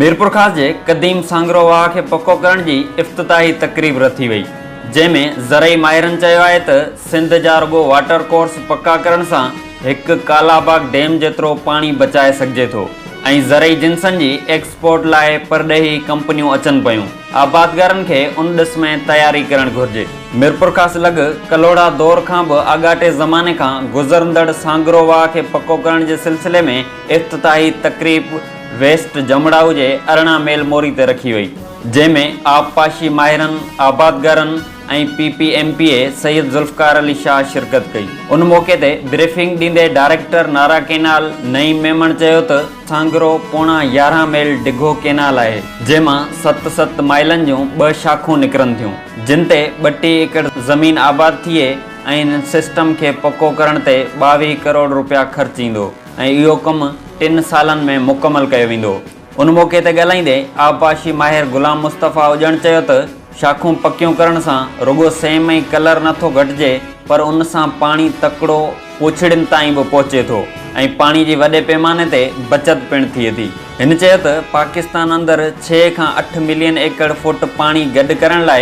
ميرپورخاص جي قديم سانگرو واهه کي پڪو ڪرڻ جي افتتاحي تقريب رٿي وئي، جنهن ۾ زرعي ماهرن چيو آهي ته سنڌ جا رڳو واٽر ڪورس پڪا ڪرڻ سان هڪ ڪالاباغ ڊيم جيترو پاڻي بچائي سگهجي ٿو ۽ زرعي جنسن جي ايڪسپورٽ لاء پرڏيهي ڪمپنيون اچن پيون، آبادگارن کي ان ڏس ۾ تياري ڪرڻ گهرجي. ميرپورخاص لڳ ڪلهوڙا دور کان به آڳاٽي زماني کان گذرندڙ سانگرو واهه کي پڪو ڪرڻ جي سلسلي ۾ افتتاحي تقريب ويسٽ جمڙائو جي 18 ميل موري تي رکي وئي، جنهن ۾ آبپاشي ماهرن، آبادگارن ۽ P P M P A Syed Zulfiqar Ali Shah شرڪت ڪئي. ان موقعي تي بريفنگ ڏيندي ڊائريڪٽر نارا ڪينال نعيم ميمڻ چيو ته سانگرو پوڻا 11 ميل ڊگهو ڪينال آهي، جنهن مان ست ست مائلن جون ٻه شاخون نڪرن ٿيون، جن تي 32 ايڪڙ زمين آباد ٿئي ۽ ان سسٽم کي پڪو ڪرڻ تي 22 ڪروڙ رپيا خرچ ايندو. ۽ اهو ڪم ٽن سالن ۾ مڪمل ڪيو ويندو. ان موقعي تي ڳالهائيندي آبپاشي ماهر غلام مصطفيٰ اڄڻ چيو ته شاخون پڪيون ڪرڻ سان رڳو سيم ۽ ڪلر نٿو گهٽجي پر ان سان پاڻي تڪڙو پوڇڙين تائين به پهچي ٿو ۽ پاڻي جي وڏي پيماني تي بچت پڻ ٿئي ٿي. هن چيو ته پاڪستان اندر ڇهه کان اٺ ملين ايڪڙ فوٽ پاڻي گڏ ڪرڻ لاء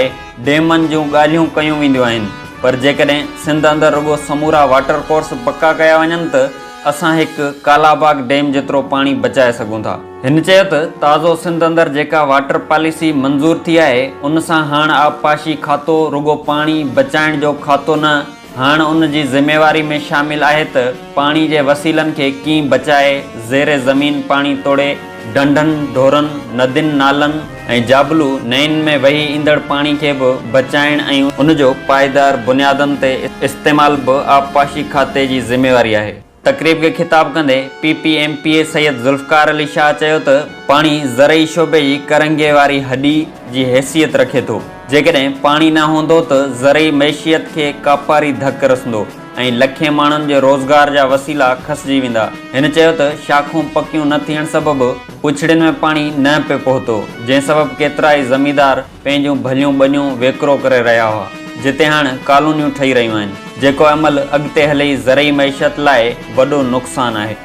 ڊيمن جون ڳالهيون ڪيون وينديون آهن پر جيڪڏهن سنڌ اندر رڳو سمورا واٽر ڪورس پڪا ڪيا وڃن ته اسان هڪ ڪالاباغ ڊيم جيترو پاڻي بچائي سگهون ٿا. هن چيو ته تازو سنڌ اندر جيڪا واٽر پاليسي منظور ٿي آهي ان سان هاڻ آبپاشي کاتو رڳو پاڻي بچائڻ جو کاتو نه هاڻ ان جي ذميواري ۾ شامل آهي ته پاڻي جي وسيلن کي ڪيئن بچائي زير زمين پاڻي توڙي ڍنڍن، ڍورن، ندين، نالن ۽ جابلو نئين ۾ وهي ايندڙ پاڻي کي به بچائڻ ۽ ان جو پائيدار بنيادن تي استعمال به آبپاشي کاتي جي ذميواري آهي. تقريب کي خطاب ڪندي P P M P A Syed Zulfiqar Ali Shah چيو ته پاڻي زرعي شعبي جي ڪرنگهي واري هڏي جي حيثيت رکي ٿو، جيڪڏهن پاڻي نه هوندو ته زرعي معيشيت کي ڪاپاري ڌڪ رسندو ۽ لکين ماڻهن جي روزگار جا وسيلا کسجي ويندا. هن چيو ته شاخون پڪيون نه ٿيڻ سبب پڇڙين ۾ پاڻي نه پئي پهتو، جنهن سبب ڪيترائي زميندار پنهنجون ڀليون ٻنيون ويڪرو ڪري رهيا هئا، جتي هاڻ ڪالونيون ٺهي رهيون آهن، جيڪو عمل اڳتي هلي زرعي معيشت لاء وڏو نقصان آهي.